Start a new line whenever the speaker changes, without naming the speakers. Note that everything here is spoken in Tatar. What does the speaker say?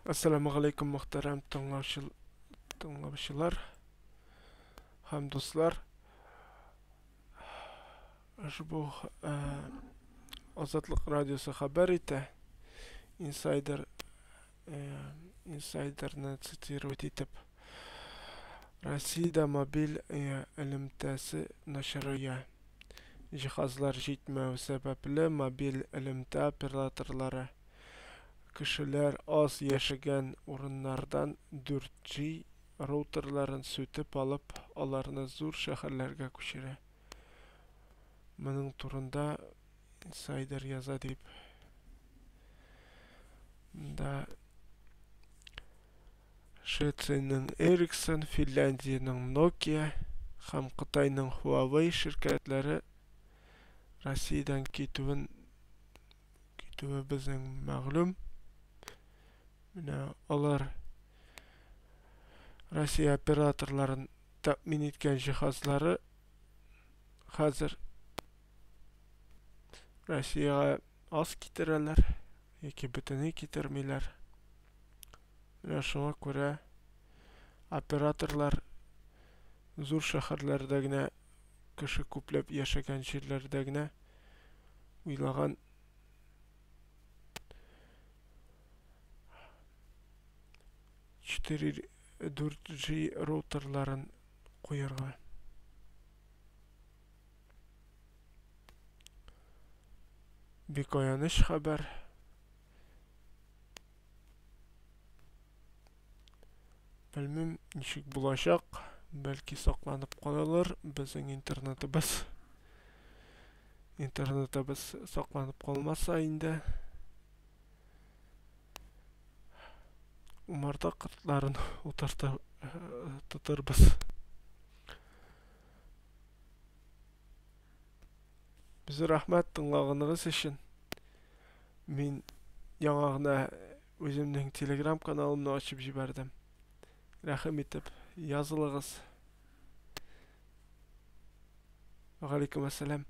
Әссәламү галәйкүм, мөхтәрәм тыңлаучылар һәм дуслар. Ошбу Азатлык радиосы хәбәр итә. Инсайдер инсайдерны цитировать итеп. Россиядә мобиль элемтәсе начарая. Җиһазлар җитмәү сәбәпле мобиль элемтә операторлары кешеләр аз яшәгән урыннардан 4G роутерларын сүтеп алып, аларны зур шәһәрләргә күчерә. Моның турында Инсайдер яза дип. Монда Швециянең Ericsson, Финляндиянең Nokia һәм Кытайның Huawei ширкәтләре Россиядән китүен китүе безнең мәгълүм. Менә алар Россия операторларын тәэмин иткән җиһазлары хәзер Россиягә аз китерәләр яки бөтенләй китермиләр. Менә шуңа күрә операторлар зур шәһәрләрдә генә, кеше күпләп яшәгән җирләрдә генә уйлаган 4G роутерларын куярга. Бик аяныч хәбәр. Белмим, ничек булачак. Бәлки сакланып калалар безнең интернетыбыз. Интернетыбыз сакланып калмаса инде. Умарта кортларын утыртып тотырбыз. Зур рәхмәт тыңлаганыгыз өчен. Мин яңа гына үземнең Telegram каналымны ачып җибәрдем. Рәхим итеп язылыгыз. Галейкум ассалам.